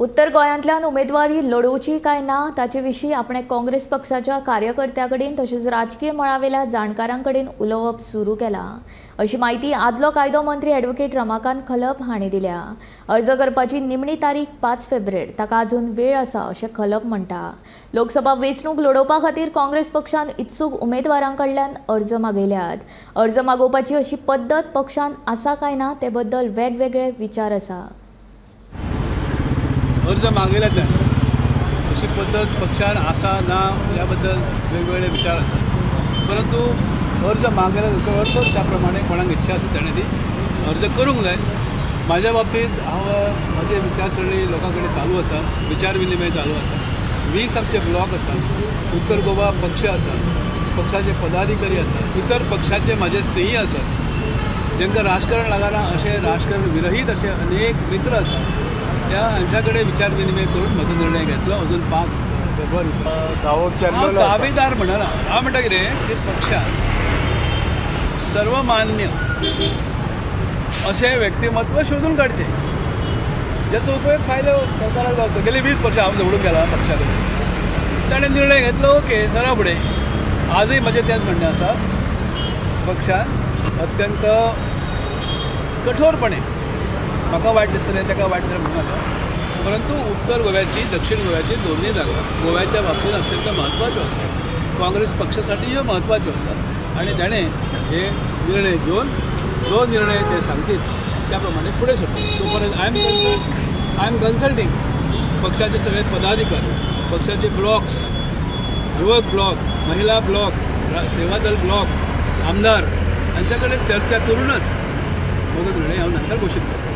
उत्तर गोंयांतल्यान उमेदवारी लढोवची काय ना ताचे विशीं आपणे काँग्रेस पक्षाच्या कार्यकर्त्यां कडेन तशेंच राजकीय मळावेल्या जाणकारां कडेन उलोवप सुरू केलां अशी म्हायती आदलो कायदो मंत्री ॲडव्होकेट रमाकांत खलप हांणी दिल्या। अर्ज करपाची निमणी तारीख 5 फेब्रुवारी, ताका अजून वेळ आसा अशें खलप म्हणटा। लोकसभा वेंचणूक लढोवपा खातीर काँग्रेस पक्षान इत्सूक उमेदवारां कडल्यान अर्ज मागयल्यात। अर्ज मागोवपाची अशी पद्दत पक्षान आसा काय ना ते बद्दल वेगवेगळे विचार आसा। अर्ज मागयला अशी पद्दत पक्षान आसा ना ह्या बद्दल वेगवेगळे विचार आसात, परंतु अर्ज मागयला अर्थ त्या प्रमाणे कोणाक इच्छा आसा ताणें ती अर्ज करूंक जाय। म्हाज्या बाबतींत हांव म्हजे विचारसरणी लोकां कडेन चालू आसा, विचार विनिमय चालू आसा। 20 आमचे ब्लॉक आसा, उत्तर गोवा पक्ष आसा, पक्षाचे पदाधिकारी आसा, इतर पक्षाचे म्हाजे स्नेही आसात, जांकां राजकारण लागना अशें राजकारण विरहीत अशे अनेक मित्र आसात। त्या हांच्या कडेन विचार विनिमय करून म्हजो निर्णय घेतलो। अजून 5 फेब्रुवारी हांव दावेदार म्हणना, हांव म्हणटा कितें की पक्षान सर्वमान्य अशें व्यक्तिमत्व शोधून काडचें ज्याचो उपयोग फायदो सरकाराक जावचो। गेली 20 वर्सां हांव झगडून गेला पक्षा कडेन, ताणें निर्णय घेतलो ओके सरा फुडें। आजूय म्हजें तेंच म्हणणें आसा, पक्षान अत्यंत कठोरपणे, म्हाका वायट दिसतलें ताका वायट दिसलें म्हणूं नाका, परंतु उत्तर गोव्याची दक्षिण गोव्याची दोन्ही जागा गोव्याच्या बाबतीत अत्यंत म्हत्वाच्यो आसा, काँग्रेस पक्षासाठी ह्यो म्हत्वाच्यो आसा आनी ताणें हे निर्णय घेवन जो निर्णय ते सांगतीत त्या प्रमाणे फुडें सरता। तो पर्यंत I am consulting पक्षाचे सगळे पदाधिकारी, पक्षाचे ब्लॉक्स, युवक ब्लॉक, महिला ब्लॉक, सेवादल ब्लॉक, आमदार हांच्या कडेन चर्चा करूनच म्हजो निर्णय हांव नंतर घोशीत करतलो।